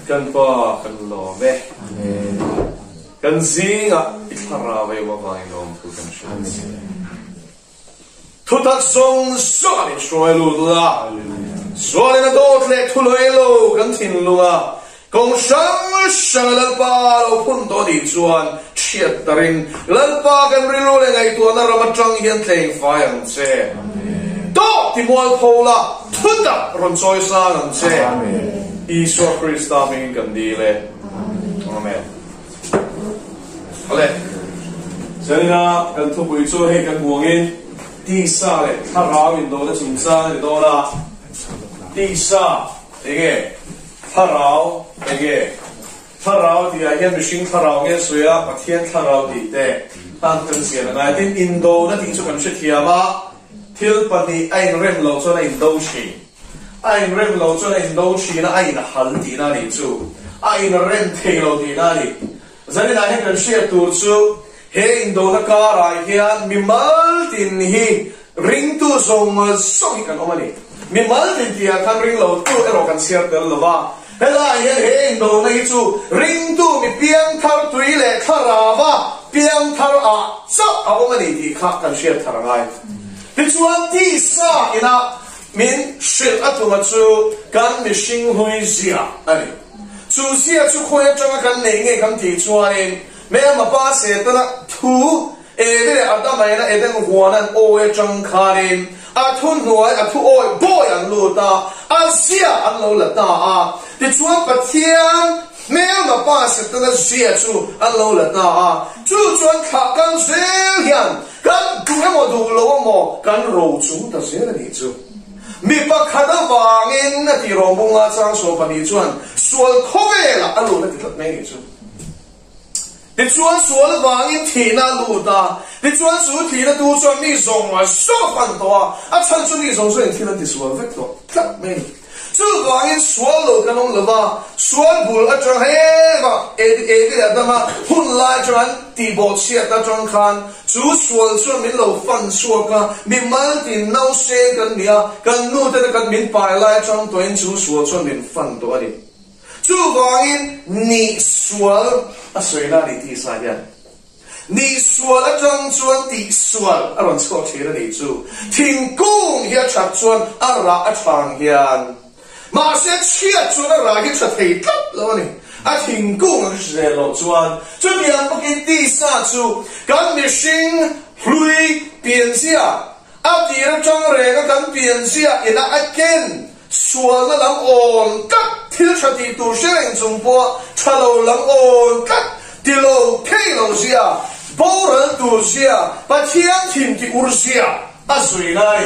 Kan Pa kan lawm e. Kan zingah i thlarau ei awm avangin lawmthu kan hrilh a che. Thutak zawng zawng a min hruai lut la. Sualin a dawt leh thulawi lo kan thinlung a, kawng hrang hrang a Lalpa lo phun tawh anih chuan chhiat tarin Lalpa kan rilru leh ngaihtuahna ram atang hian tleng fai ang che. Dawt ti mualpho la, thutak rawn chawi sang ang che. Isua Krista hmingin kan dil e. Amen. Awle, Zanina kan thupui chu hei kan hmu angin tisa leh thlarau indona chungchang a ni dawn a. Tisa enge? Thlarau enge? Thlarau tihah hian mihring thlarau nge sawi a, Pathian thlarau tih te tan kan zian a ngai. Tin, indona tih chu kan hrethiam a, thil pahnih a inrem loh chuan a indo thin. A inrem lo chuan a indo thin a, a inhal tihna a nih chu. A inrem thei lo tihna a ni. Zaninah hian kan hriat tur chu he indona karah hian mimal tin hi ringtu zawng zawng hi kan awm a ni. Mimal tin tihah khan ring lo tu erawh kan chhiar tel lo va. Helaiah hian he indona hi chu ringtu mi piangthar tui leh thlarava piangthar ah chauh a awm a ni tih kha kan hriat thar a ngai. Tichuan tisa inah Min hrilh a tuma chu kan mihring hlui zia a ni. Chu zia chu khawi atanga kan neih nge kan tih chuanin Mema pa Setana thu Evi leh Adama ina Eden huan an awi atang khanin a thu hnuai a thu awi bawi an lut a, a zia an lo la ta a. Tichuan Pathian Hmelma pa Setana zia chu an lo la ta a. Chu chuan thlah kan zel hian Kan duh emaw duh lo emaw kan ro chung ta zel a nih chu. Mi pakhat avangin a tih rawng bunga chang sual pahnih chuan sual khawvelah a lut a ti tlat mai a nih chu. Tichuan sual avangin thihna a lut a, tichuan chu thihna tu chuan mi zawng zawng a pan tawh a, a chhan chu mi zawng zawngin thil an ti sual vek tawh tlat mai a ni. Chuvangin sual lo kan awm lo va, sual bul atang heva Evi leh Adama hun lai atang an tihbawh chhiat atang khan chu sual chuan min lo fan chhuak a, mi maltin nauseng kan ni a, kan nu tena kan min pai lai atang tawhin chu sual chuan min fan tawh a ni. Chuvangin nih sual a sawina a ni tisa hian. Nih sual atang chuan tih sual a rawn chhuak thin a nih chu. Thingkung hi a that chuan a rah a thang hian. Mahse chhiat chuan a rah hi tha thei tlat lo a ni. A thingkung a hre loh chuan chutiang bawkin tisa chu kan mihring hlui pianzia a tir atang renga kan pianzia ina a ken sualna lam awn tlat, thil tha tih tur hre reng chung pawha tha lo lam awn tlat, ti lo thei lo zia, boral tur zia, Pathian thin ti ur zia a zui lai.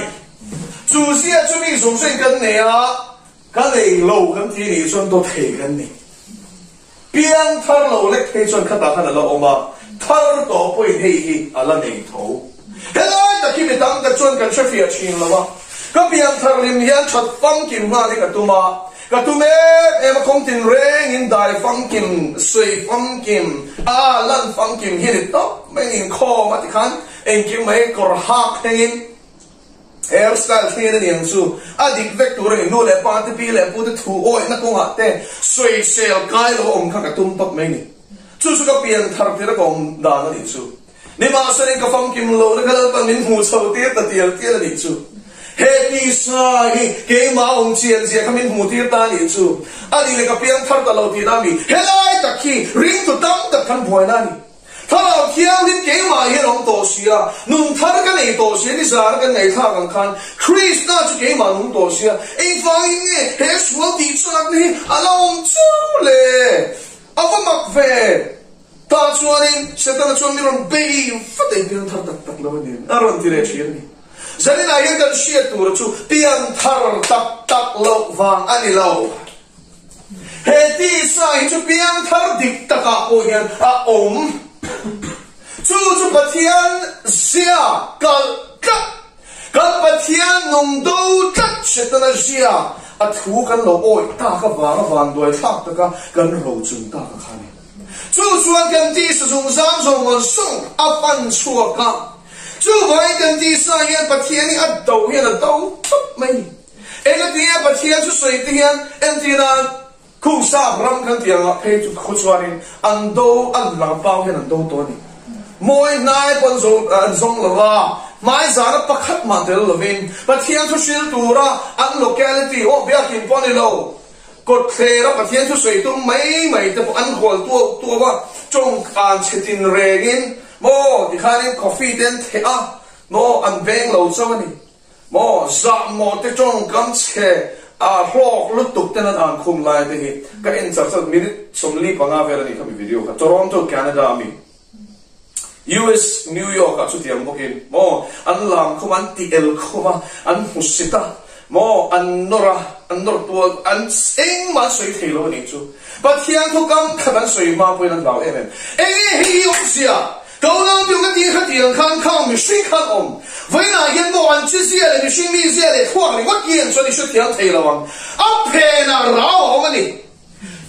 Chu zia chu mi zawng zawngin kan nei a, ka nei lo kan ti nih chuan dawt thei kan ni. Piang thar lo lek phei chuan khatah khan a la awm a, thar tawh pawhin hei hi a la nei tho. Helai tak hi mi tam tak chuan kan hrefiah thin lo a, ka piang thar lim hian that famkim nghal hi ka tum a, ka tum em em a kawng tin rengin dai famkim, sawi famkim, a lan famkim hi ni tawp mai inkhawm a tikhan engkim mai kawr hak thlengin, Hair style thleng a ni ang chu. A dik vek tur a ni. Nu leh pa te, pi leh pu te thu awihna kawngah te sawisel kai lo awm kha ka tum tawp mai ni. Chu chu ka pian thar tir a ka awm dan a nih chu. Nimahselain ka famkim lo na ka Lalpan min hmuh chho tir ta tial tial a nih chu. He tisa hi keimah awm chian zia kha min hmuh tir ta a nih chu. A nih leh ka piang thar ta lo tihna a mi. Helai tak hi ringtu tam tak kan buaina a ni. Thlarau Thianghlim keimah hian awm tawh sia, nun thar ka nei tawh sia, ni zara kan ngaihthlak ang khan Krista chu keimah nung tawh sia, engvangin nge he sual tih chakna hi a la awm cheu le? A va mak ve! Tah chuanin Setana chuan mi rawn bei vat a, i pian thar tak tak lo a ni, a rawn ti leh thin a ni. Zaninah hian kan hriat tur chu pian thar tak tak loh vang a ni lo. He tisa hi chu piangthar dik takah pawh hian a awm. Chu chu Pathian zia kalh tlat, kan Pathian nung do tlat Setana zia a thu kan lo awih tak avanga vanduai thlak taka kan rochung tak a kha a ni. Chu chuan kan tisa zungzam zawng zawng a fan chhuak a. Chuvangin kan tisa hian Pathian hi a do hian a do tawp mai. Engatinge Pathian chu sawi te hian entirnan khung sap ram kan tih angah phei chu khaw chuanin an do an lang pau hian an do tawh a ni. Mawi hnai pawh an zo an zawng lo a, hmai zana pakhat mah tel lovin Pathian thu hril tura an locality aw biakin pawh a ni lo. Kawtthler a Pathian thu sawi tum mai mai te pawh an hual tuau tuau a, tawngkan chhe tin rengin maw tikhanin coffee te an theh a, maw an veng lo chauh a ni. Maw zah maw te tawngkam chhe a hlawk lutuk ten an an khum lai te hi ka en char char minute 45 vel a nih kha mi video kha Toronto Canada a mi US New York ah chutiang bawkin maw an lam khum an ti el khum a an hmu sit a maw an nawr a an nawr tual an engmah an sawi thei lo a nih chu Pathian thu kam khat an sawi hma pawhin an hlau em em enge hei hi awmzia Ka unau tiu ka tih kha tiang khan khang mihring khan awm. Vawiinah hian maw an chi zia leh mihring mi zia leh thluak ringawt hi ang chuan i hrethiam thei lo ang. A phenah rau a awm a ni.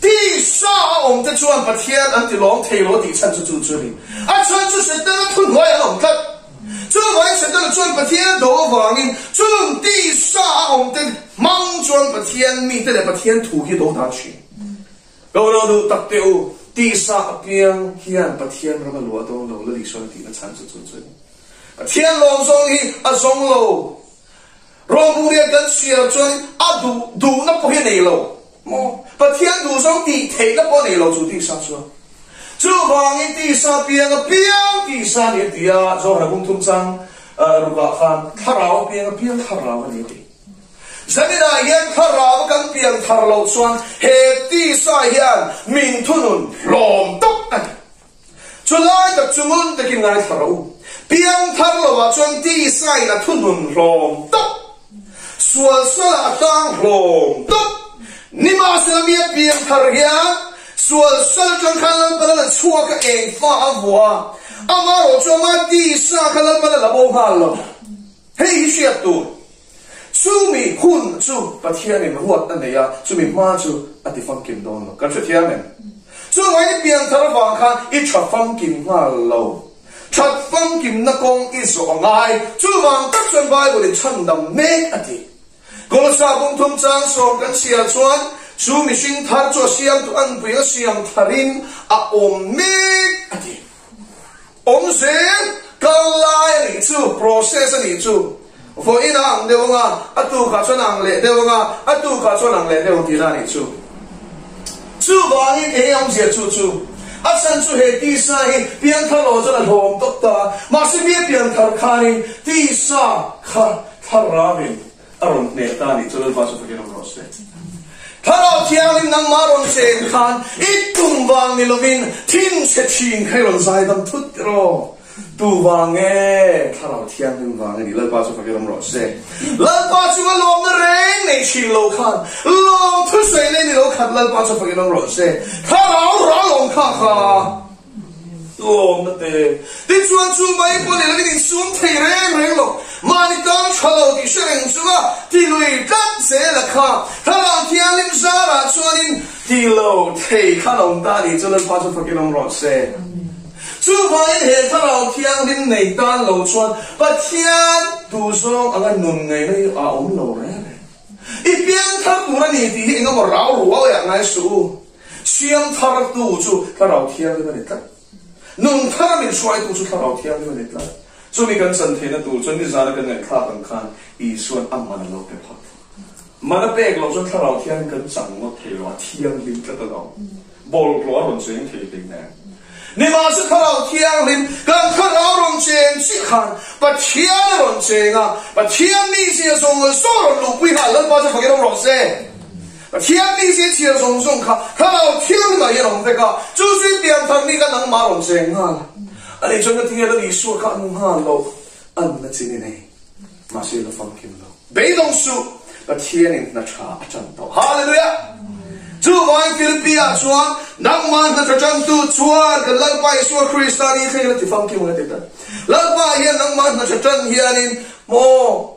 Tisa a awm te chuan Pathian an ti lawm thei lo tih chhan chu chu chu a ni. A chhan chu Setana thuhnuai an awm tlat. Chuvangin Setana chuan Pathian a do avangin chung tisa a awm te hmang chuan Pathian mite leh Pathian thu hi do dan thin. Ka lo duh tak teh u, tisa apiang hian Pathian ram a luah dawn lo, Lali Suan a tihna chhan chu chu chu a ni. Pathian lawm zawng hi a zawng lo. Rawngburia kan chhiar chuan a duh duhna pawh hi a nei lo maw? Pathian duh zawng tih theihna pawh a nei lo chu tisa chuan. Chuvangin tisa apiang apiang tisa a ni a ti a, Johana bung thum chang rukah khan thlarau apiang apiang thlarau a ni a ti. Zaninah hian thlarau kan pian thar loh chuan he tisa hian min thunun hlawm tawp a ni. Chulai tak chu ngun takin ngaithla rawh u. Piang thar loah chuan tisa in a thunun hlawm tawp. Sual sualah a tang hlawm tawp. Nimahsela mi a pian thar hian sual sual atang khan Lalpan a la chhuak a eng fa a vuah a, amaherawh chu ama tisa kha Lalpan a la bo nghal lo. Hei hi hriat tur. Chumi hun chu Pathianin ruat a nei a, chumi hma chu a ti famkim dawn lo. Kan hrethiam em? Chuvangin i pianthar avang khan i tha famkim nghal lo. That famkimna kawng i zawh a ngai. Chuvang tak chuan Bible in chhandam mek a ti. Kolosa bung thum chang sawm kan chhiar chuan chu mihring thar chu a siamtu anpui a siam tharin a awm mek a ti. Awm zel, kal lai a nih chu, process a nih chu. Vawiin a ang deuh anga, a tukah chuan a ang leh deuh anga, a tukah chuan a ang leh deuh ang tihna a nih chu. Chuvangin eng awmzia chu chu? A chhan chu he tisa hi piangthar lo chuan a hlawm tawp ta a, mahse mi a piangthar khanin tisa kha thlarauin A rawn hneh ta nih chu Lalpa chu fakin awm rawh se. Thlarau Thianghlim nangmah rawn chen khan i tum vang ni lovin thinchhe thin kha i rawn zaidam thut rawh. Tu vang nge? Thlarau Thianghlim vang a ni. Lalpa chu fakin awm rawh se. Lalpa chunga lawmna reng nei thin lo khan lawm thusawi leh ni lo khat Lalpa chu fakin awm rawh se. Thlarau ral awm kha kha. Tlawmna te. Tichuan chu mai pawh ni lovin insum thei reng reng lo. Mahni tan tha lo tih hre reng chunga ti lui tlat zel a kha. Thlarau Thianghlim zarah chuanin ti lo thei kha lo awm ta a nih chu Lalpa chu fakin awm rawh se. Chuvangin he Thlarau Thianghlim nei tan lo chuan Pathian duhzawng anga nun ngaihna hi a awm lo reng reng. I piangthar tur a ni tih hi engemaw rau rual ah ngai suh u. Siam thartu chu Thlarau Thianghlim a ni tlat. Nun thara min hruaitu chu Thlarau Thianghlim a ni tlat. Chumi kan chan theihna tur chuan nizana kan ngaihthlak ang khan Isua'n a man a lo pe phawt. Man a pek loh chuan Thlarau Thianghlim kan chang ngawt thei lo, a thianghlim tlat a lo. Bawlhhlawh a rawn cheng thei hlei nen. Nimahse Thlarau Thianghlim kan Thlarau rawn cheng chiah khan Pathian a rawn cheng a, Pathian mizia zawng zawng a rawn luhpui nghal Lalpa chu fakin awm rawh se. Pathian mi zia chhiar zawng zawng kha Thlarau Thianghlimah hian a awm vek a, chu chu i pianthar ni kha nangmah rawn cheng nghal a nih chuan ka tinge Lal Isua kha an nghal lo, an na chin i nei, mahse la famkim lo. Beidawng suh, Pathianin hna tha a tan tawh. Hallelujah! Chuvangin Philippi-ah chuan nangmah hna tha tantu chuan kan Lalpa Isua Krista ni thleng in a ti famkim ang a ti ta. Lalpa hian nangmah hna tha tan hianin maw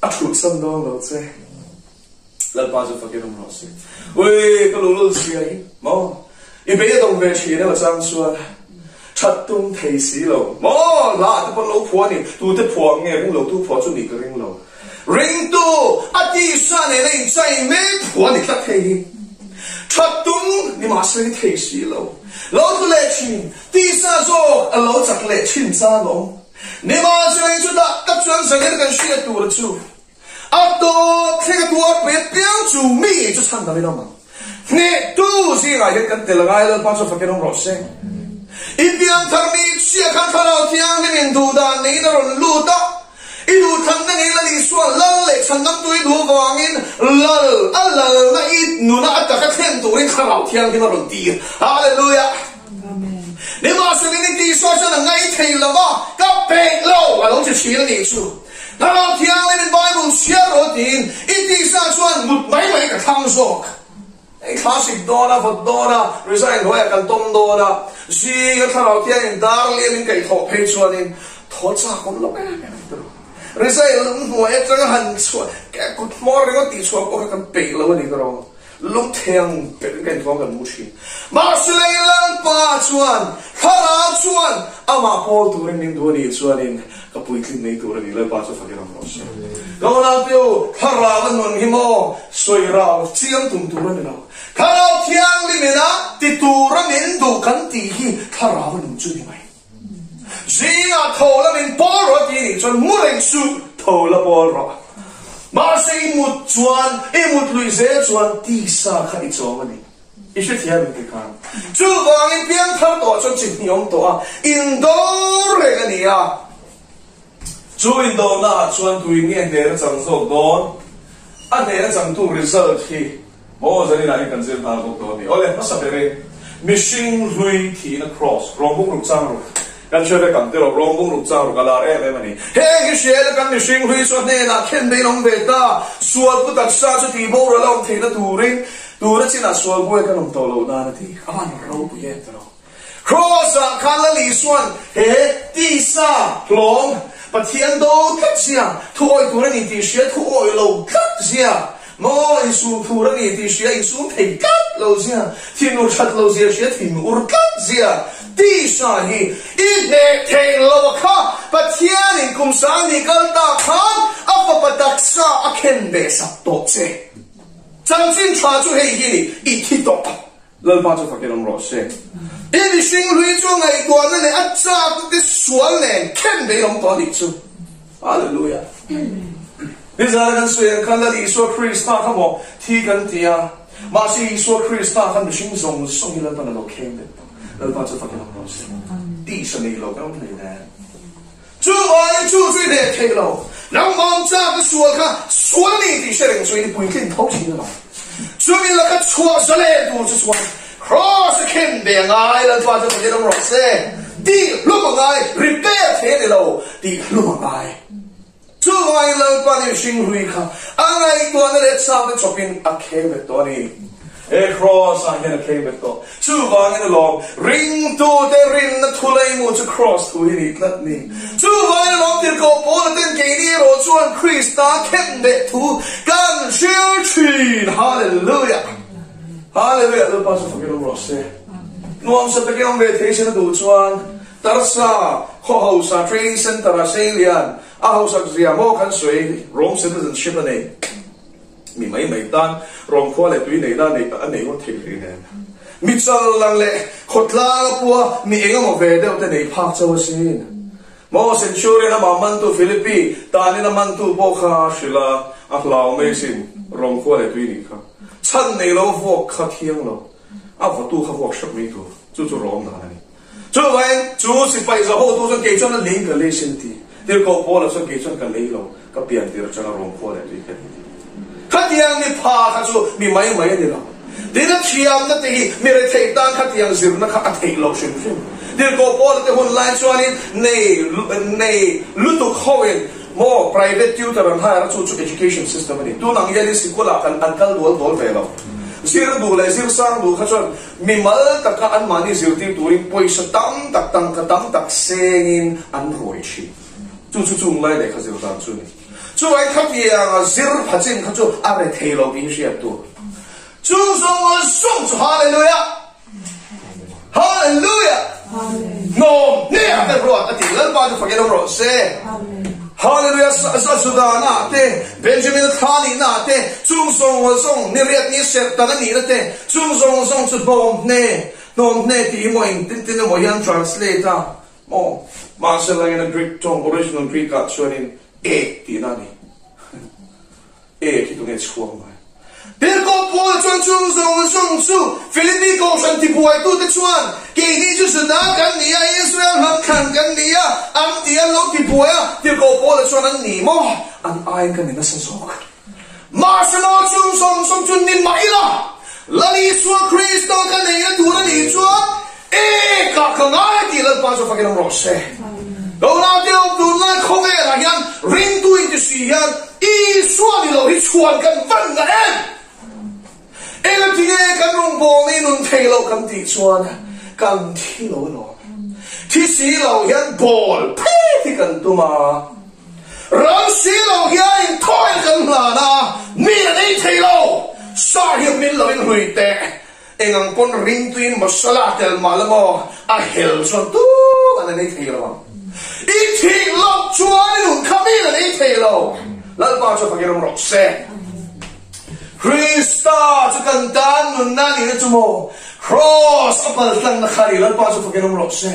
a thutsan dawn lo che. Lalpa chu fakin awm rawh se. Ui, ka luhlul sia hi maw? I bei a dawng ve thin emaw chang chuan that tum thei si lo maw? Hla te pawh lo phuah a ni. Tute phuah nge ring lo, tu phuah chu nih ka ring lo. Ringtu a tisa nena inchai mek thu a ni tlat thei hi. That tum ni mahse ni thei si lo. Lo tlu leh thin, tisa zawk a lo chak leh thin chang a awm. Nimahsela chutah tak chuan zanin kan hriat tur chu a tawp thleng a tuar pui apiang chu mi chu chhan dang in awm ang. Hnehtu zingah hian kan tel angai Lalpa chu fakin awm rawh se. I piangthar mi chhia khan Thlarau Thianghlim in duhdan neiin a rawn lut a, I duhthlanna ngei Lal Isua lal leh chhandamtu i duh vangin lal a lalna i nuna a taka thlen turin Thlarau Thianghlim a rawn tir. Hallelujah! Nimahsela ni Isua chuan a ngai thei lo va, ka peih lo a lo ti thin a nih chu. Thlarau Thianghlimin Bible chhiar rawh tiin i tisa chuan mut mai mai ka thlang zawk. Hei thla sik dawn a, vawt dawn a, resign hnuaiah kan tawm dawn a, zinga thlarau thiangin dar liam in kaihthawh phei chuanin thaw chak awm lo em em a ti. Resign lung hnuai atanga han chhuah, kut hmawr ringawt tih chhuah pawh kha kan peih lo a ni ka rawng. Lung theng pelh in ka inthuam kan mu thin. Mahse lei Lalpa chuan thlarau chuan amah pawl turin min duh a nih chuanin Ka puitlin mai tur a ni, Lalpa chu fakin awm rawh se. Ka unau piu, thlarau a nun hi maw sawi rau chiang tum tur a ni lo. Thlarau thianghlim ina ti tura min duh kan tih hi thlarau a nun chu ni mai. Zingah tho la min pawl rawh a ti nih chuan mu reng suh, tho la pawl rawh. Mahse i mut chuan, i mut luih zel chuan tisa kha i chawm a ni. I hrethiam em ti khan? Chuvangin piangthar tawh chuan chi hnih awm tawh a, indo reng a ni a. Chu indona ah chuan tuin nge hnen a chang zawk dawn? A hnen a changtu result hi maw zaninah hian kan zir nghal bawk dawn a ni. Awle, hmasa berin mihring hlui thihna cross, rawngbung ruk chang ruk, kan hre vek ang tiraw, rawngbung ruk chang ruk a lar em em a ni. Heng hi hria ila kan mihring hlui chu a hnenah khen bein awm ve ta, sual pu taksa chu tihboral a awm theihna turin, Tuna chinah sual buai kan awm tawh loh nan a ti. A van ropui em tawh lo. Cross-ah khan Lal Isua'n he tisa hlawm Pathian do tlat zia, thu awih tur a ni tih hria, thu awih lo tlat zia, maw insum tur a ni tih hria, insum thei tlat lo zia, thinur that lo zia hria, thinur tlat zia, tisa hi i hneh theih lo a kha Pathianin kum sang ni kal ta khan a fapa taksa a khen ve sak tawh che. Chanchin tha chu hei hi ni, i thi tawh a, Lalpa chu fakin awm rawh se. I mihring hlui chu ngaihtuahna leh a chakna te sual nen khen bein awm tawh a nih chu. Hallelujah. Nizana kan sawi ang khan Lal Isua Krista kha maw thi kan ti a, mahse Isua Krista khan mihring zawng zawng hi Lalpan a lo kheng bet tawh. Lalpa chu fakin awm rawh se. Tisa nei lo kan awm hlei nen. Chu aiin chu chu i hneh thei lo. Nangmah chak i sual kha sual ni tih hre reng chu i puitlin tho thin a lo. Chumi laka chhuah za leh tur chu chuan Kraws a khen ve a ngai, Lalpa chu Pathian awm rawh se. Tih hlum a ngai, repair thei a ni lo, tih hlum a ngai. Chu aiin Lalpa nih hring hlui kha a ngaihtuahna leh chak te chawpin a kheng vek tawh a ni. He Kraws ah hian a thleng vek tawh. Chuvangin alawm, ringtute rinna thu leimu chu Kraws thu hi nih tlat ni. Chuvangin alawm tirhkoh Paula ten keini erawh chuan Krista khenbeh thu kan hril thin. Hallelujah! Hallelujah! Lalpa chu fakin awm rawh se. Nuamsa takin awm ve thei sin a duh chuan Tarsa khaw hausa training center ah Seilian a hausak zia maw khan sawi Rome citizenship a nei. Mi mai mai tan rawng khua leh tui neihna a neih a nei ngawt thei hlei nen. Mi chal lang leh khawtlang a pua mi eng emaw ve deuh te nei phak chauh asin. Maw Centurion amah mantu Philippi tanin a mantu pawh kha a hrilh a, a hlau mai asin rawng khua leh tui nih kha. Chhan nei lo vuak kha thiang lo, a vawtu kha vuak hrep mai tur, chu chu rawng dan a ni. Chuvangin chu sipai za hotu chuan kei chuan a lei ka lei sin ti. Tirhkoh Paula chuan kei chuan ka lei lo, ka pian tir atanga rawng khua leh tui ka ni ti. Khatiang mi pha kha chu mi mai mai a ni lo. Tin a thiamna te hi mi retheih tan khatiang zirna kha a theih loh hrim hrim. Tirhkoh Paula te hun lai chuanin nei nei lutuk hoin maw private tutor an hire a chu chu education system a ni. Tun ang hianin sikulah kan an kal dual dual ve lo. Zir duh leh zir sang duh kha chuan Mimal taka anmahni zirtir turin pawisa tam tak, tangka tam tak sengin an ruai thin. Chu chu chung lai lehkha zir dan chu a ni. Chuvangin khatianga zir pha chin kha chu a re thei lo tih hi hriat tur. Chu zawng zawng chu Hallelujah! Hallelujah! Hnawm hniah te ruat a ti. Lalpa chu fakin awm rawh se. Hallelujah sa Juda na te Benjamin thla ni na te chung zawng zawng ni riat ni serh tan a nih na te chung zawng zawng chu hnawm hne hnawm hne tih hi maw eng tin tin emaw hian translate a maw mahse langin a Greek tawng original Greek ah chuanin ek tihna a ni. E khi tunge chhuak mai. Tirhkoh Paula chuan chung zawng zawng chu Philippi kohhran tibuaitute chuan, Keini chu Juda kan ni a, Israel hnam thlan kan ni a, an ti an lo tibuai a. Tirhkoh Paula chuan an ni maw? An aiin ka ni nasa zawk. Mahse maw chung zawng zawng chu ni mah ila, Lal Isua Krista ka neihna tur a nih chuan, E ka ka ngai tih Lalpa chu fakin awm rawh se. Lo naute awm tunlai khawvelah hian ringtu inti si hian Isua ni lo hi chhuan kan van na em? Engati nge kan rawngbawlna i nun thei lo kan tih chuan kan thi lo alawm. Thi si lo hian bawl phet hi kan tum a. Ral si lo hian inthawi kan hlan a, mi an ei thei lo. Sa hi min lo in hlui teh. Eng ang pawn ringtuin masala tel mah la maw, a hel chuan tum an an ei thei lo ang. I thih loh chuan i nun kha min an ei thei lo. Lalpa chu fakin awm rawh se. Krista chu kan tan nunna a nihna chu maw, Kraws a pal tlangna kha a ni. Lalpa chu fakin awm rawh se.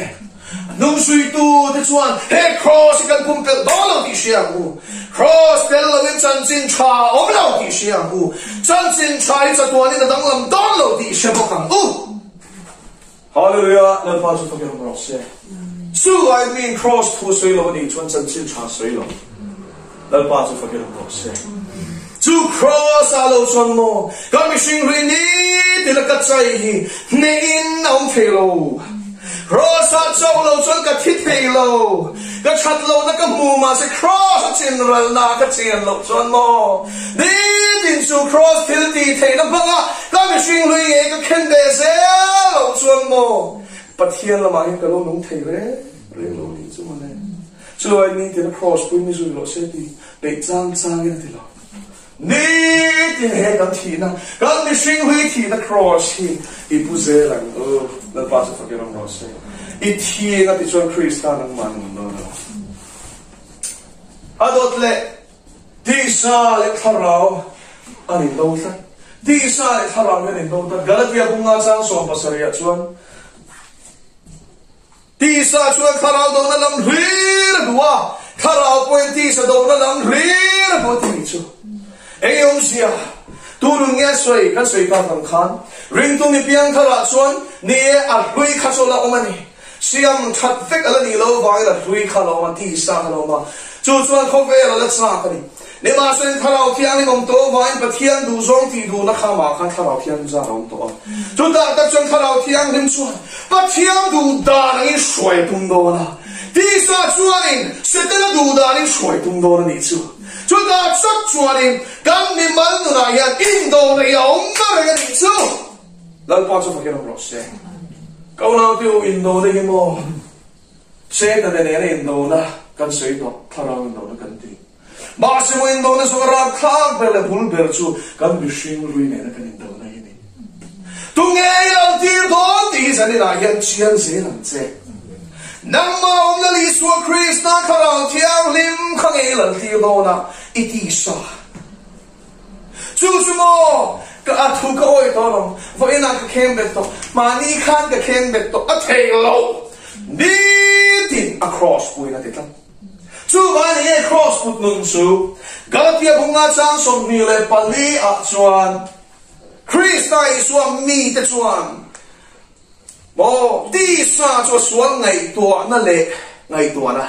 A hnungsuitu te chuan he Kraws hi kan pumpelh dawn lo tih hria ang u. Kraws tel loin chanchin tha a awm lo tih hria ang u. Chanchin tha hi chatuanin a danglam dawn lo tih hre bawk ang u. Hallelujah! Lalpa chu fakin awm rawh se. Chu I mean Kraws thu sawi lo a nih chuan chanchin tha sawi lo. Lalpa chu fakin awm rawh se. Chu Kraws ah lo chuan maw ka mihring hlui ni tila ka chai hi hnehin a awm thei lo. Kraws ah chauh lo chuan ka thi thei lo. Ka that lohna ka hmu mahse Kraws a chin ralna ka chian loh chuan maw nitin chu Kraws thil tih theihna hmanga ka mihring hlui ngei ka khen ve zel loh chuan maw Pathian lamah hian ka lo nung thei reng reng lo nih chu mawle. Chulai nitin a cross pui mi zui rawh se ti peih chang changin a ti lo. Nitin he kan thihna, kan mihring hlui thihna cross hi i pu zel ang u. Lalpa chu fakin awm rawh se. I thi eng a ti chuan Krista nangmah nun dawn lo. A dawt leh tisa leh thlarau an indo tlat. Tisa leh thlarau hi an indo tlat. Galatia bunga chang 70 ah chuan Tisa chuan thlarau dona lam hlir a duh a, thlarau pawhin tisa dona lam hlir a duh a tih chu eng awmzia? Tunun nge sawi kan sawi tak ang khan ringtu mi piang tharah chuan ni e a hlui kha chu a la awm a ni. Siam that vek a la nih loh avangin a hlui kha a la awm a, tisa kha a la awm a, chu chuan khawvel a la chak a ni. Nimahselain Thlarau Thianghlim awm tawh avangin Pathian duhzawng tih duhna kha amah khan Thlarau Thianghlim zan a awm tawh a. Chutah tak chuan Thlarau Thianghlim chuan Pathian duh dan angin hruai a tum dawn a, tisa chuanin Setana duh danin hruai a tum dawn a nih chu. Chutah tak chuanin kan mimal nunah hian indona hi a awm ta reng a nih chu. Lalpa chu fakin awm rawh se. Ka unaute u, indona hi maw? Setana nena indona kan sawi tawh, Thlarau indona kan ti. Mahse maw indona zawng a rapthlak ber leh bul ber chu kan mihring lui nena kan indona hi a ni. Tunge i lo tir dawn tih hi zaninah hian chiang zel ang che. Nangmah awm Lal Isua Krista Thlarau Thianghlim kha nge i lal tir dawn a, i tisa. Chu chu maw ka a thu ka awih tawh lo, vawiinah ka kheng bet tawh, mahni khan ka kheng bet tawh a thei lo. Nitin a cross puiin a ti tlat. Chuvang ni nge Kraws kut nun chu Galatia bunga chang 24 ah chuan Krista Isua mite chuan maw tisa chu a sual ngaihtuahna leh ngaihtuahna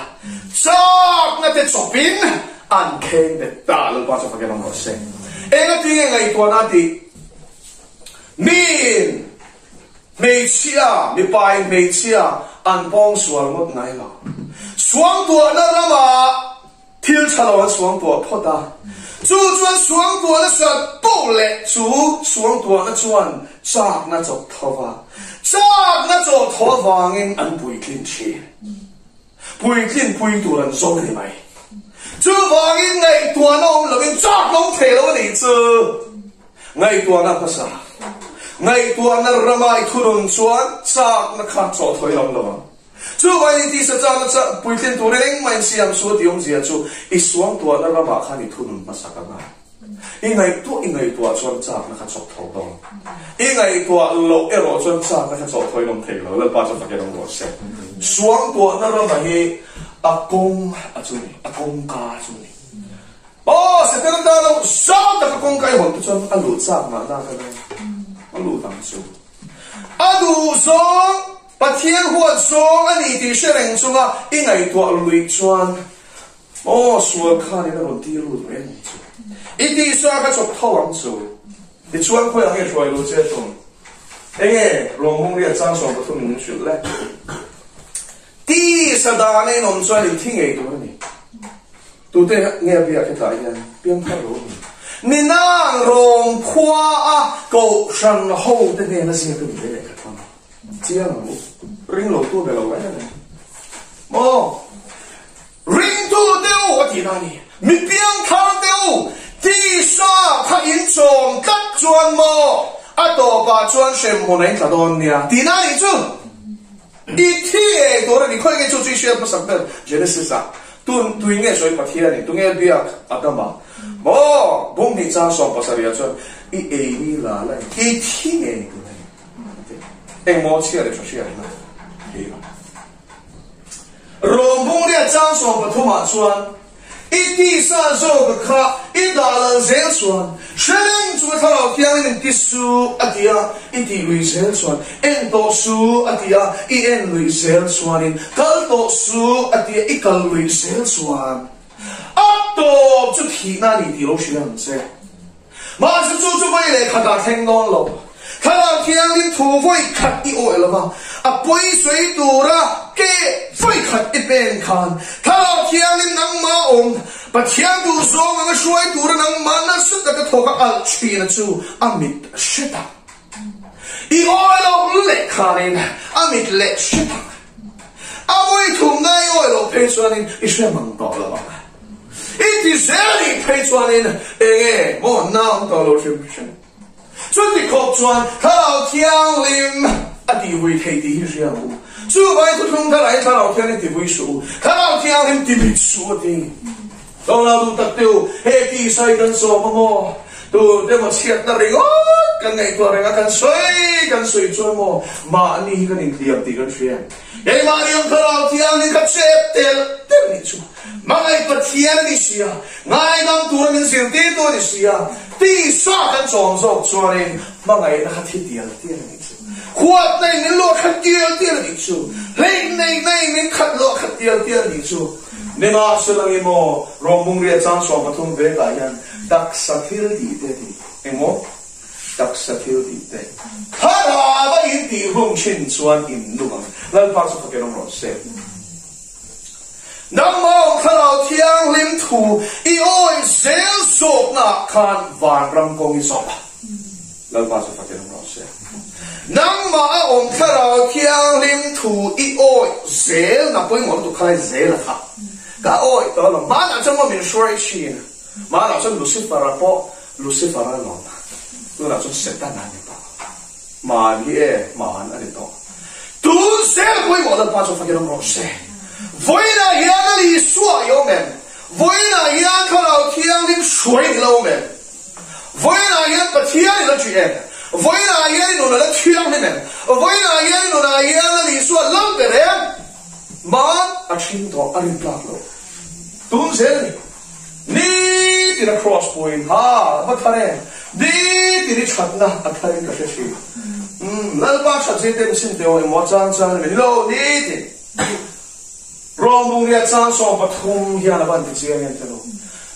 chakna te chawpin an kheng bet ta Lalpa chu fakin awm rawh se. Engati nge ngaihtuahna a tih? Miin Hmeichhia, mipain hmeichhia an pawng sual ngawt ngai lo. Suangtuahna ramah thil tha lo an suangtuah phawt a, chu chuan suangtuahna sat poh leh chu suangtuahna chuan chakna chawp tho va, chakna chawh tho avangin an puitlin thin. Puitlin pui tur an zawng a ni mai. Chuvangin ngaihtuahna awm loin chakna awm thei lo a nih chu. Ngaihtuahna hmasa, Ngaihtuahna rama i thunun chuan chakna kha chawhthawi a awm lo ang. Chuvangin i tisa chakna cha puitlin turin engmah insiam chu a ti awmzia chu i suangtuahna ramah khan i thunun hmasak a ngai. I ngaihtuah i ngaihtuah chuan chakna kha chawk tho dawn. I ngaihtuah loh erawh chuan chakna kha chawk tho in awm thei lo. Lalpa chu fakin awm rawh se. Suangtuahna ramah hi a kawng a chu ni, a kawngka chu ni. Aw, Setana tan lo zau taka kawngka i hawn te chuan a luh chak mahna ka ngai. A lut ang chu. A duh zawng, Pathian huat zawng a ni tih hre reng chunga i ngaihtuah luih chuan Aw, sual khanin a rawn tir lut reng ang chu. I tihsa ka chawp tho ang chu. Tichuan khawi ang nge hruai lu che tum? Enge Rawng Hungria chang 13 in min hrilh le? Tisa dana in awm chuan in thi ngei tur a ni. Tute nge a biak hetah hian piangthar lo a ni. Ninang Rawng khua a kohhran ho te hnena ziak a ni ve lehkha thawn. Chiang ang u. Ring lo tu be lo reng reng. Maw? Ringtu deuh a tih na a ni. Mi piangthar deuh tisa kha in chawm tlat chuan maw a tawpah chuan hremhmun a in tla dawn nia tih na a nih chu. I thi ei tur a ni. Khawi nge chu chu i hriat hmasak ber Genesis ah tun tui nge sawi Pathian in tunge biak Adama maw bung hnih chang 17 ah chuan i ei ni la la in i thi ngei tur a ni. Engmaw chhia leh tha hriatna hi a. Rawng bung ria chang 13 ah chuan i tisa zawk kha i dah lal zel chuan hre reng chunga thlarau thiangin in ti su a ti a, i tih lui zel chuan en tawh su a ti a, i en lui zel chuanin kal tawh su a ti a, i kal lui zel chuan a tawp chu thihna a ni tih lo hrilh ang che. Mahse chu chu vawi leh khat ah thleng dawn lo. Thlarau Thianghlim thu vawi khat i awih lo va, a pawi sawi tura ke vawi khat i pen khan Thlarau Thianghlim nangmah awm, Pathian duh zawng anga hruai tura nangmah nasa taka thawk a alh thin a chu a mit hre tak. I awih loh leh khanin a mit leh hre tak. A vawi thumna i awih loh phei chuanin i hre mang tawh lo ang. I ti zel nih phei chuanin enge maw na awm tawh lo hrim hrim. Chuti khawp chuan Thlarau Thianghlim a tihvui thei tih hi hria ang u. Chuvai thuthlung tharah hi Thlarau Thianghlim tivui suh u, Thlarau Thianghlim ti mit suh a ti. Tonau duh tak te u, he tihsawi kan sawm a maw? Tu te maw chhiatna ringawt kan ngaihtuah reng a, kan sawi kan sawi chuan maw mahni hi kan inhliam tih kan hria em? Keimahni ang Thlarau Thianghlim kha chep tel tel nih chu. Hmangaih Pathian a ni si a, ngaidam tura min zirtirtu a ni si a, tisa kan chawm zawk chuanin hmangaihna kha thi tial tial a nih chu. Huatna in min luah khat tial tial a nih chu. Hleih neihna in min khat luah khat tial tial a nih chu. Nimahsela nge maw Rawng Bungria chang 13 vekah hian taksa thil tih te tih engmaw taksa thil tih te thlarau a in tih hlum thin chuan in nung ang. Lalpa chu fakin awm rawh se. Nangmah Thlarau Thianghlim thu i awih zel zawknaah khan vanram kawng i zawh a. Lalpa chu fakin awm rawh se. Nangmah a awm Thlarau Thianghlim thu i awih zel na pawimawh lutuk khalai zel a kha. Ka awih tawh lo. Hmanah chuan maw min hruai thin. Hmanah chuan Lucifer-a pawh Lucifer-a lawm. Tunah chuan Setana a ni tawh. Hman hi e, hman a ni tawh. Tun zel pawimawh Lalpa chu fakin awm rawh se. Vawiinah hian a Isua i awm em? Vawiinah hian Thlarau Thianghlim hruai i la awm em? Vawiinah hian Pathian i la ṭih em? Vawiinah hian i nun a la thianghlim em? Vawiinah hian i nunah hian a Isua lal ber em? Hman a ṭhing tawh, a rin tlak loh. Tun zel a ni. Nitin a cross puiin ha a va thar em? Nitin i thatna a tharin ka hre thin. Umm Lalpa that zir te sim teh aw emaw chang chang a ni lo nitin. Rawng bungria chang 13 hian a van ti chiang em te lo.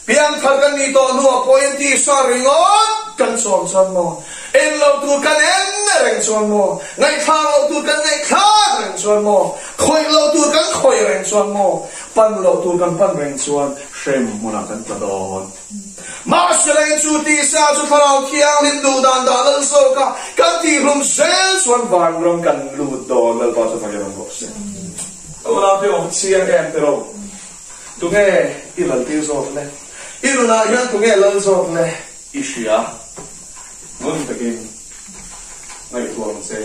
Piangthar kan nih tawh hnuah pawhin tisa ringawt kan chawm chuan maw? En lo tur kan en reng chuan maw? Ngaihthlak loh tur kan ngaihthlak reng chuan maw? Khawih loh tur kan khawih reng chuan maw? Pan loh tur kan pan reng chuan hrem hmunah kan tla dawn. Mahse chu tisa chu Thlarau Thianghlim duh dan dah lal zawk a, kan tihhlum zel chuan vanram kan lut dawn. Lalpa chu fakin awm rawh se. Ka unau te awm chiang em te lo. Tunge i lal tir zawk le? I nunah hian tunge lal zawk le? I hria. Ngun takin ngaihtuah ang che.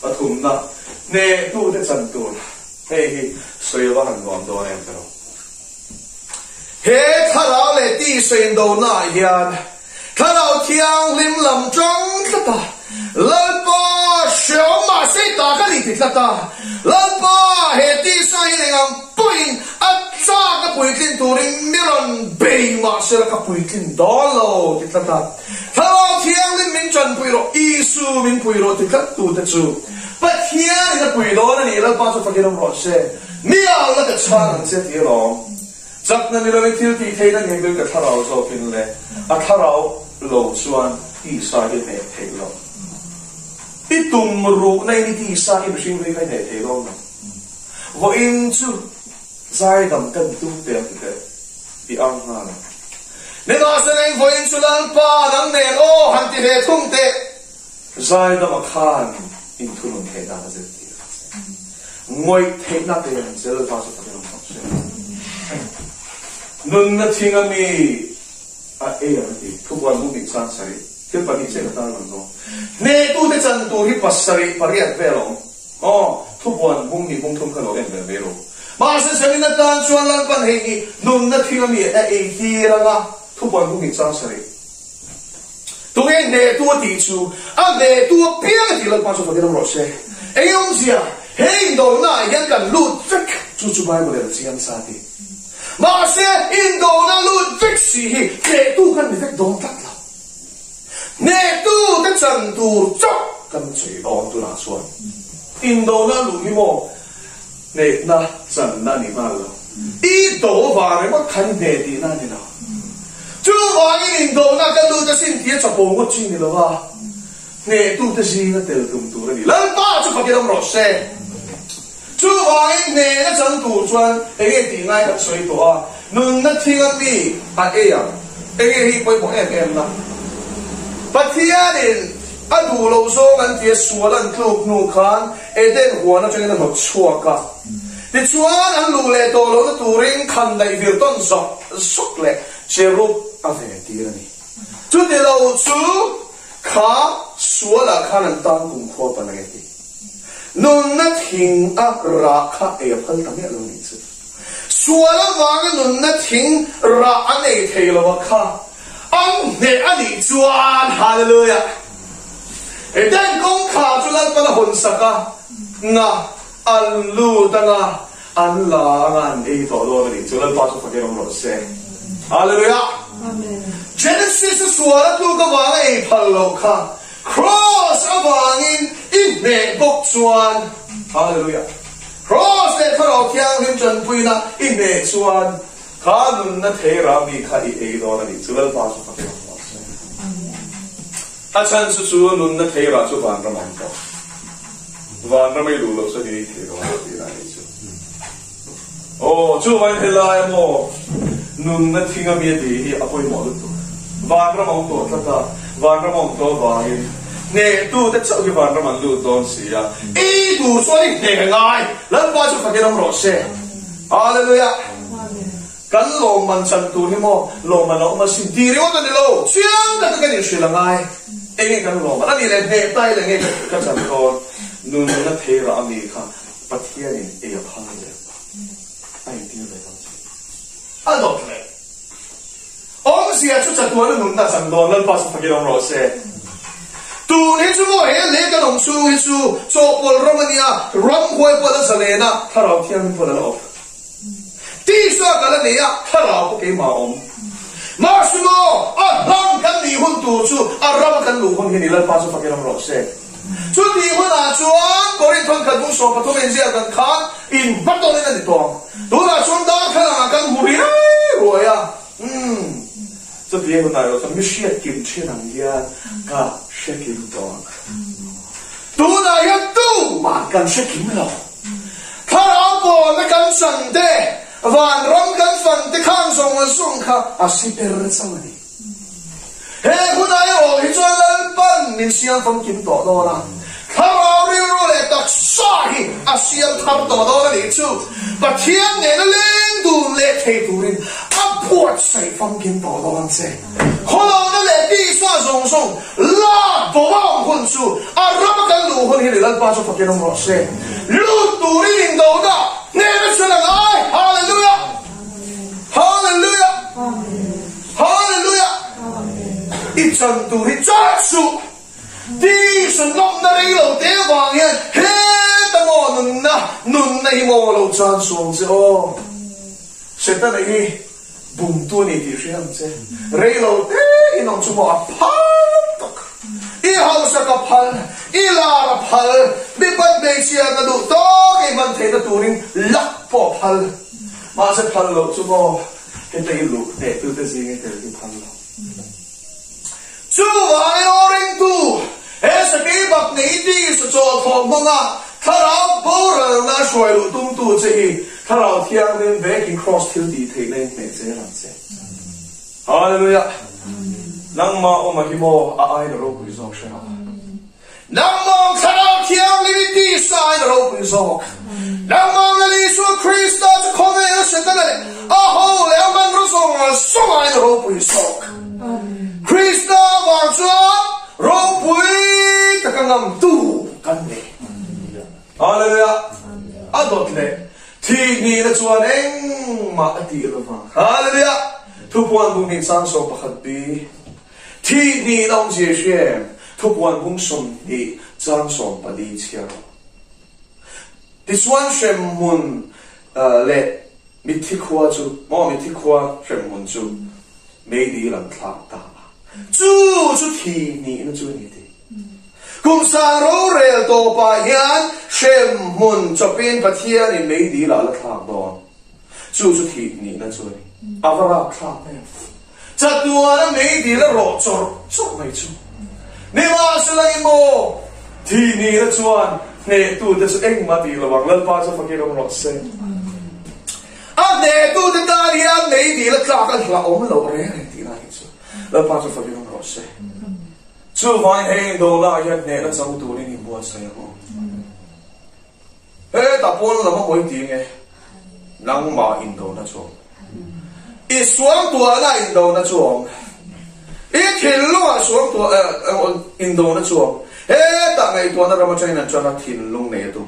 Pathumna, hnehtute chan tur. Hei hi sawi a va han nuam dawn em tiraw? He thlarau leh tisa indonaah hian Thlarau Thianghlim lam tang tlat a, Lalpa hreawm mahse i ta ka ni ti tlat a, Lalpa he tisa hi eng ang pawhin a chak a puitlin turin mi rawn bei mahse la ka puitlin dawn lo ti tlat a, Thlarau Thianghlim min tanpui rawh, Isu min pui rawh ti tlat tute chu Pathianin a pui dawn a ni, Lalpa chu fakin awm rawh se. Mi au la ka chhang ang che ti alawm. Chakna ni lovin thil tih theihna ni hekdeuhin ka thlarau zawkin le a thlarau lo chuan tisa hi a hneh theih loh. I tum ruhna in i tisa hi mihring hlui kha i hneh thei dawn lo. Vawiin chu zaidam kan tum teh ang ti teh ti ang nghal ang. Nimahsela in vawiin chu Lalpa nang nen aw han ti ve thung teh. Zaidama khan inthunun theihna a zirtir a che. Ngawih theihna pe ang che, Lalpa chu fakin awm tawh se. Nunna thing a mi a ei ang a ti. Thubuan buk nih chan sarih, thil pahnih chiah ka tar lang zawng. Hnehtute chan tur hi pasarih pariat vel a awm. Aw, thubuan bung nih bung thum kha lo en ve mai ru. Mahse zanin atan chuan Lalpan hei hi nunna thing a mi a ei tir anga thubuan bung nih chan sarih. Tunge hnehtu a tih chu a hnehtu apiang a tih Lalpa chu fakin awm rawh se. Eng awmzia he indona-ah hian kan lut vek chu chu Bible in a chiang sa ti. Mahse indona lut vek si hi hnehtu kan ni vek dawn tlat lo. Hnehtu te chan tur chauh kan sawi dawn tunah chuan indona luh hi maw hnehna channa a ni nghal lo. I do vang ringawt khan i hneh tihna a ni lo. Chuvangin indona ka lut asin tih a chapo ngawt chi ni lo va, hnehtute zinga tel tum tur a ni. Lalpa chu fakin awm rawh se. Chuvangin hnehna chang tur chuan enge tih ngai kan sawi tawh a, nunna thinga mi a ei ang. Enge hi pawimawh em em na? Pathianin a duh loh zawng an tia sual an tluk hnu khan Eden huan atangin a hnawt chhuak a. Tichuan an luh leh tawh lohna turin khan daih vir tawn zawk zawk leh cherub a ve tir a ni. Chuti lo chu kha sualah khan an tan kumkhua pan ang e ti. Nunna thing a rah kha ei a phal ta miah lo nih chu. Sual avanga nunna thing rah an ei thei lo a kha an hneh a nih chuan Hallelujah! Eden kawngkhar chu Lalpan a hawn sak a, nga an lut anga an la anga an ei tawh dawn a nih chu Lalpa chu fakin awm rawh se. Hallelujah! Genesis a sual a tluk avanga ei phal loh kha Kraws avangin i hneh bawk chuan Hallelujah! Kraws leh Thlarau Thianghlim tanpuina i hneh chuan kha nunna theira mi kha i ei dawn a nih chu Lalpa chu fakin awm rawh se. A chhan chu chu nunna theira chu vanram a awm tawh. Vanram a i luh loh chuan i ei thei dawn a tih lai a nih chu. Aw, chuvangin helai a maw nunna thing a mi a tih hi a pawimawh lutuk. Vanram a awm tawh tlat a, vanram a awm tawh avangin hnehtute chauh hi vanram an lut dawn si a. Ei tur chuan i hneh ngai, Lalpa chu fakin awm rawh se. Hallelujah! Kan lawmman chan tur hi maw lawmman a awm asin tih ringawt a ni lo, chiang taka kan inhrilh a ngai. Enge kan lawmman a nih leh hneh ta ila enge ka chan dawn? Nunna theirah a mi kha Pathianin ei a phal leh a intir ve dawn che. A dawt leh awmzia chu chatuana nunna chan dawn Lalpa chu fakin awm rawh se. Tun hi chu maw he lei kan awm chhung hi chu chawhpawlh ram a nia, ramhuai pawh a la zalen a, thlarau thianghlim pawh a la awp. Tisa ka la nei a, thlarau pawh keimah a awm. Mahse maw, a hlang kan nih hun tur chu a rama kan luh hun hi ni Lalpa chu fakin awm rawh se. Chutih hunah chuan Korinthon khat bung 13 inziak dan khan inhmatawnin a ni tawh ang. Tunah chuan darthlalangah kan hmu riai ruai a, umm, chutih hunah erawh chuan mi hriat kim thin ang hian ka hre kim tawh ang. Tunah hian tumah kan hre kim lo. Thlarau pawlna kan chan te, vanram kan fan te khang zawng zawng kha a si per chauh a ni. He hunah erawh hi chuan Lalpan min siam famkim tawh dawn a, thlarau rilru leh taksa hi a siam thar tawh dawn a nih chu Pathian nena leng dun leh thei turin a buatsaih famkim tawh dawn che. Khawlawna leh ti. tisa zawng zawng lak bo a awm hun chu a rama kan luh hun hi ni Lalpa chu fakin awm rawh se. Lut turin indona hnena chhan a ngai. Hallelujah! Hallelujah! Hallelujah! I chan tur hi chan suh. Tisa nawmna rei lo te vang hian heta maw nunna, nunna hi maw lo chan suang che aw. Setana hi bumtu a ni tih hria ang che. Rei lo te in awm chu maw a phal tak. I hausak a phal, i lar a phal, mipat hmeichhia na duh tawk ei hman theihna turin lak pawh a phal. Mahse phal loh chu maw heta i luh hnehtute zinga tel hi phal lo. Chuvangin aw ringtu, he sakei bak nei tisa chaw thawm hmanga thlarau boralna a hruai luh tumtu che hi Thlarau Thianghlim vekin Kraws thil tih theihna in hmeh zel ang che. Hallelujah! Nangmah awm a hi maw a aina ropui zawk hre rawh. Nangmah Thlarau Thianghlim i tisa aina ropui zawk. Nangmah Lal Isua Krista chu khawvel Setana leh a ho leh a hmanraw zawng zawng aina ropui zawk. Krista vang chuan ropui taka ngamtu kan ni. Hallelujah! A dawt leh thih nihna chuan engmah a tih lovang. Hallelujah! Thupuan bung hnih chang 11 bi. Thih hnih na awmzia i hria em? Thupuan bung 20 chang 14 chhiar rawh. Tichuan hremhmun leh mitthi khua chu, maw mitthi khua hremhmun chu meidil an thlak ta a. Chu chu thih hnihna chu a ni ti. Kum sang rorel tawpah hian hremhmun chawpin Pathianin meidil ah la thlak dawn. Chu chu thih nihna chu a ni. A va rap thlak em? Chatuana meidil a rawh chawrh chawrh mai chu. Nimahsela i maw? Thih nihna chuan hnehtute chu engmah tih lo ang. Lalpa chu fakir awm rawh se. A hnehtute tan hian meidil a tlak a hlauhawm loh reng reng tih lai hi chu Lalpa chu fakir awm rawh se. Chuvangin hei indona ah hian hnehna chang turin inbuatsaih ang u. Hetah pawn lam a hawi ti nge? Nangmah indona chu awm. I suangtuahna indona chu awm. I thinlungah suangtuah indona chu awm. Hetah ngaihtuahna ram atangin an tan a thinlung nei a tum.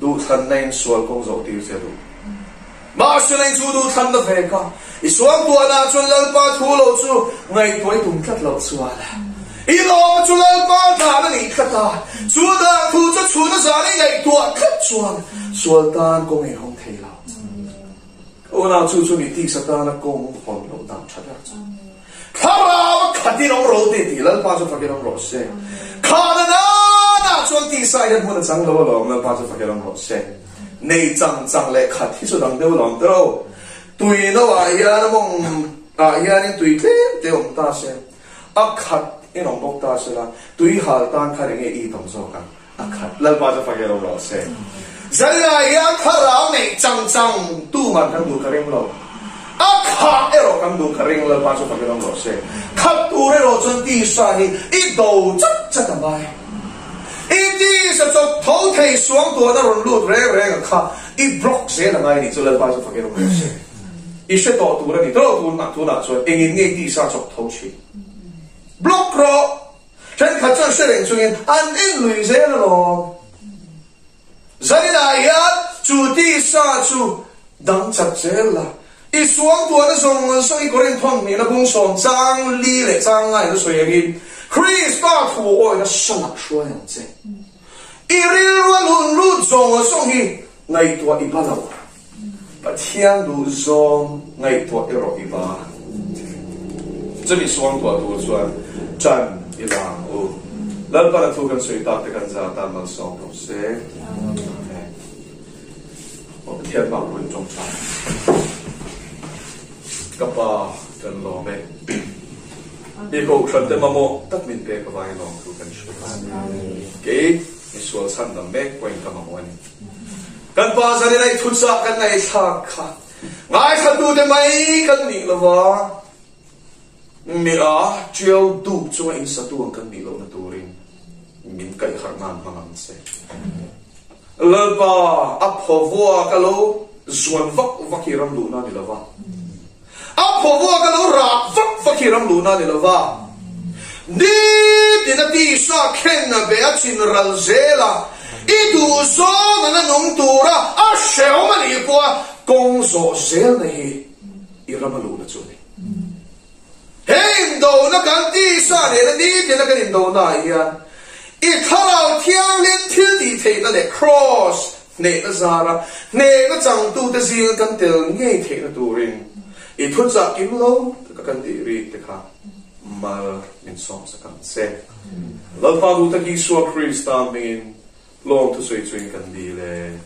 Duhthlanna in sual kawng zawh tir che a duh. Mahse nei chu duhthlanna ve kha i suangtuahna chuan Lalpa thu lo chu ngaihtuah i tum tlat loh chuan i lawm chu Lalpa dan a nih tlat a, chu dan thu chu chhun a zan i ngaihtuah tlat chuan sual tan kawng ei hawng thei lo. Ka unau chu chu ni tisa tana kawng hawn loh dan tha ber chu Thlarau a khatin awm ro tih tih Lalpa chu fakin awm rawh se. Khana nana chuan tisa hian hmun a chang lo alawm Lalpa chu fakin awm rawh se. Nei chang chang leh khat hi chu dang deuh alawm te ro. Tui no ah hian a mawng ah hianin tui tlem te awm ta se, a khat in awm bawk ta se la, tui hal tan khan enge it awm zawk ang? A khat. Lalpa chu fakin awm rawh se. Zanah hian thlarau neih chang chang tuman kan duh ka ring lo. A khah erawh kan duh ka ring Lalpa chu fakin awm rawh se. Khat tur erawh chuan tisa hi i do chat chat a ngai. I tisa chawp tho thei suang tuahna rawn lut reng reng ang kha i block zel a ngai nih chu Lalpa chu fakin awm rawh se. I hre tawh tur a ni tawh tunah tunah chuan engin nge tisa chawp tho thin. Block rawh! Thenkhat chuan hre reng chungin an en lui zel alawm. Zaninah hian chu tisa chu dang chat zel la. I suangtuahna zawng zawng i Korinth thawn hnihna bung sawm chang li leh chang ngai na sawi angin Krista thu awina salah hruai ang che. I rilru a lun lut zawng zawng hi ngaihtuah i ba lo. Pathian duh zawng ngaihtuah erawh i ba. Chumi suangtuah tur chuan ṭan i la ang u. Lalpana thu kan sawi tak te kan za tan malsawm rawh se. Amen. Aw Pathian bak pawhin ṭawngṭai. Ka pa kan lawm e. I kohhran te mamawh tak min pek avangin lawm thu kan hria. Kei misual chhandam mek pawhin ka mamawh a ni. Kan pa zanin a i thuchah kan ngaihthlak kha ngaithlatute mai kan nih lova mi a ṭiau duk chunga insatu ang kan nih lohna turin min kaihharh nan hmang ang che. Lalpa, a phawvua ka lo zuan vak vak hi ram luhna a ni lova, a phawvua ka lo rak vak vak hi ram luhna a ni lova. Nitin a tisa khen a be a chin ral zel a, i duh zawng anga nung tura a hrehawm a nih pawha kawng zawh zelna hi i ram a luhna chu a ni. He indona kan tisa nena nitin a kan indona ah hian i Thlarau Thianghlim thil tih theihna leh Kraws hnehna zara hnehna changtute zinga kan tel ngei theihna turin i thuchah kim lo taka kan tih rik te kha mal min sawmsak ang che. Lalpa duh tak Isua Krista hmingin lawmthu sawi chuin kan dil e.